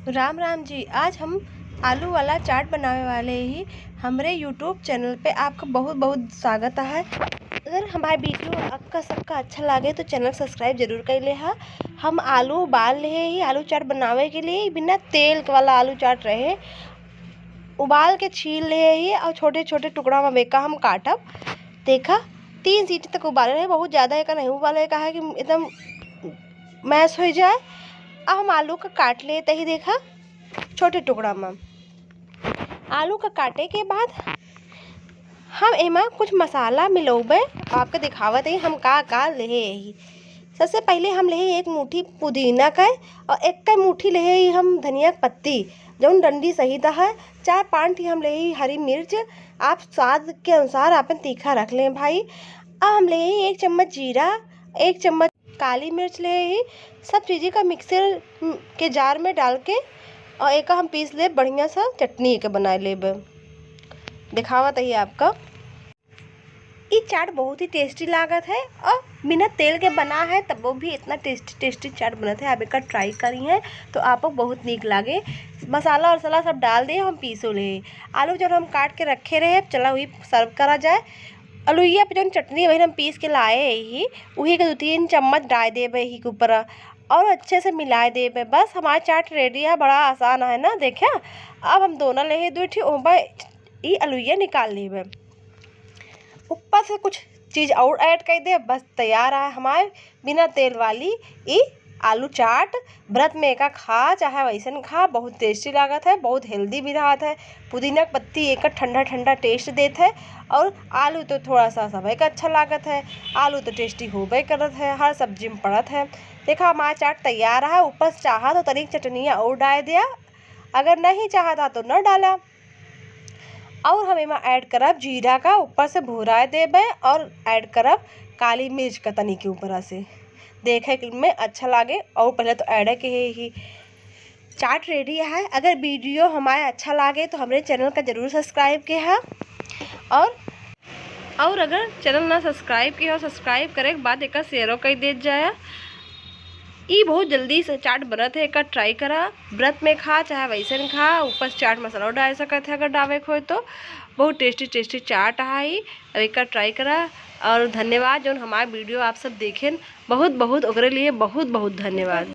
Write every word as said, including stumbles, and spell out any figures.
राम राम जी, आज हम आलू वाला चाट बनावे वाले ही। हमरे YouTube चैनल पे आपका बहुत बहुत स्वागत है। अगर हमारे वीडियो आपका सबका अच्छा लागे तो चैनल सब्सक्राइब जरूर कर ले हा। हम आलू उबाल ले ही आलू चाट बनावे के लिए, बिना तेल वाला आलू चाट रहे, उबाल के छील ले ही और छोटे छोटे टुकड़ा में बेका हम काटब। देखा, तीन सीटी तक उबाले रहे, बहुत ज़्यादा एका नहीं उबाले का है कि एकदम मैश हो जाए। अब हम आलू का काट लेते ही, देखा, छोटे टुकड़ा में। आलू का काटे के बाद हम एमा कुछ मसाला मिलौबे, आपके दिखावत ही हम का का लेहे ही। सबसे पहले हम लेहे एक मुट्ठी पुदीना का और एक का मुट्ठी लेहे ही हम धनिया के पत्ती, जौन डंडी सहित है। चार पाँच ठी हम लेहे ही हरी मिर्च, आप स्वाद के अनुसार अपन तीखा रख लें भाई। अब हम लेहे ही एक चम्मच जीरा, एक चम्मच काली मिर्च लेहे ही। सब चीज़ें का मिक्सर के जार में डाल के और एका हम पीस लेब, बढ़िया सा चटनी एके बनाए लेब। दिखावत ही आपका। ई चाट बहुत ही टेस्टी लागत है और बिना तेल के बना है, तब वो भी इतना टेस्टी टेस्टी चाट बनत है। आप एका ट्राई करी हैं तो आपको बहुत नीक लागे। मसाला वसाला सब डाल दे, हम पीसो ले। आलू जब हम काट के रखे रहे, अब चला वही सर्व करा जाए। अलुइया पे जौन चटनी वही हम पीस के लाए ही, वही के दो तीन चम्मच डाल देबे ही के ऊपर और अच्छे से मिला देबे। बस हमार चाट रेडी है, बड़ा आसान है ना। देखा, अब हम दोना लेहे दुइ ठी, ओमा ई अलुइया निकाल लेबे। ऊपर से कुछ चीज़ और ऐड कर दे, बस तैयार है हमार बिना तेल वाली ई आलू चाट। व्रत में एका खा, चाहे वैसन खा, बहुत टेस्टी लागत है, बहुत हेल्दी भी रहत है। पुदीना के पत्ती एकर ठंडा ठंडा टेस्ट देत है। और आलू तो थोड़ा सा सबै का अच्छा लागत है, आलू तो टेस्टी होबे करत है, हर सब्जी में पड़त है। देखा, हमार चाट तैयार है। ऊपर से चाहा तो तनिक चटनिया और डाल दिया, अगर नहीं चाहता तो न डाला। और हम एमा ऐड करब जीरा का, ऊपर से भुराए देबे, और ऐड करब काली मिर्च का तनी के ऊपर से, देखे के में अच्छा लागे। और पहले तो ऐड के ही चाट रेडी है। अगर वीडियो हमारे अच्छा लागे तो हमरे चैनल का जरूर सब्सक्राइब के हा। और, और अगर चैनल ना सब्सक्राइब के हो, सब्सक्राइब करे के बाद एका शेयरो कर देत जाया। ई बहुत जल्दी से चाट बनत है, एका ट्राई करा। व्रत में खा चाहे वैसन खा, ऊपर से चाट मसाला डाल सकत है अगर डावे के होए तो। बहुत टेस्टी टेस्टी चाट है ई, अब एका ट्राई करा। और धन्यवाद जौन हमार वीडियो आप सब देखेन, बहुत बहुत ओकरे लिए बहुत बहुत धन्यवाद।